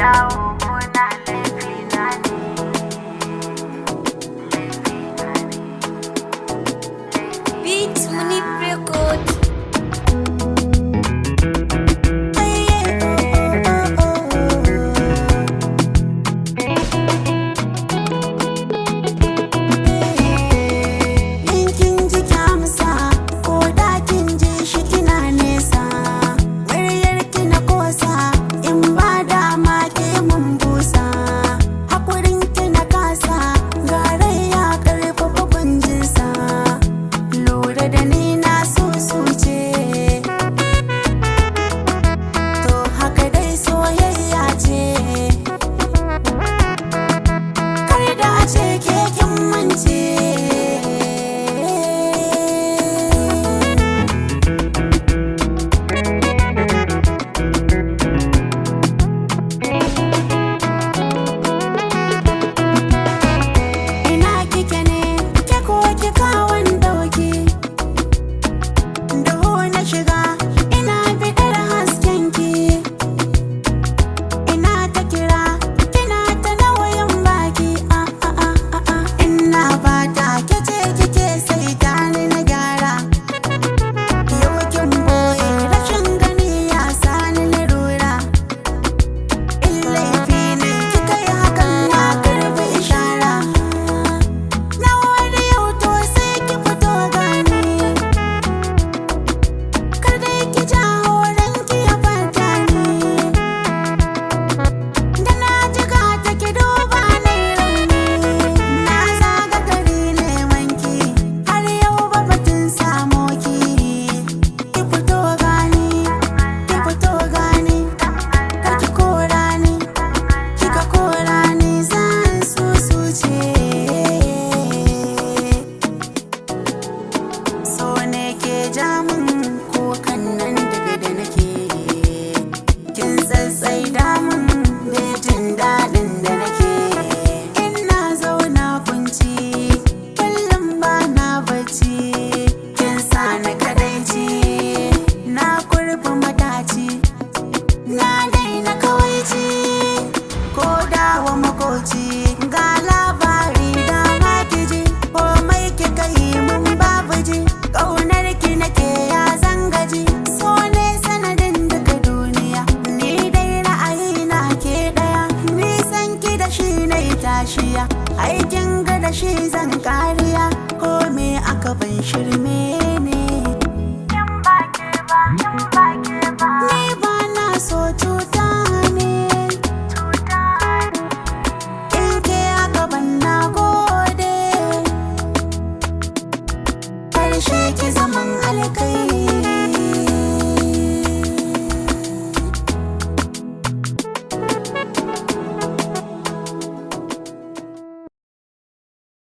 Dawo gona, laifina ne, laifina ne. Beat Money Record. In kin ji kyamsa ko da kin ji shi kina nesa, muryar ki na kosa, in ba dama ke mun busa. Hakurin ki na kasa, garai ya karfafa gwanjinsa. Lura da ni, na susuce, to haka dai soyayya ce. Kar da a ce ke kin mance. Ina kike ne ke, ko kika dauki duhu na shiga, ina bidar hasken ki. Ina ta kira, kina ta nauyin baki, a a a a a. Ina fata kece kike sai ta ni na gyara. Yau kin boye, rashin gani ya sani larura. In laifi ne kika yi hakan, na karbi ishara. Na wani yau, to sai ki fito gani. Kar dai ki jawo ranki ya fata ni. Da na jiga ta ki duba na rauni. Na zaga gari neman ki, har yau ba batun samo ki. Ki fito gani, ki fito gani, kar ki kora ni. Kika kora ni, zan susuce. So ne ke jamun kukan nan daga da nake. Kin tsatsai damun jin daɗin da nake. Ina zauna kunci, kullum ba na bacci. Kin sa ni kadaici, na kurfi mataci. Na daina kawaici, ko dawa makoci. Ga labari da makiji, komai kika yi mun babu ji. Ƙaunar ki nake, ya zangaji, so ne sanadin duka duniya. Ni dai ra'ayi na ke ɗaya, nisan ki da shi na tashiya. Aikin ga da shi zan ƙara.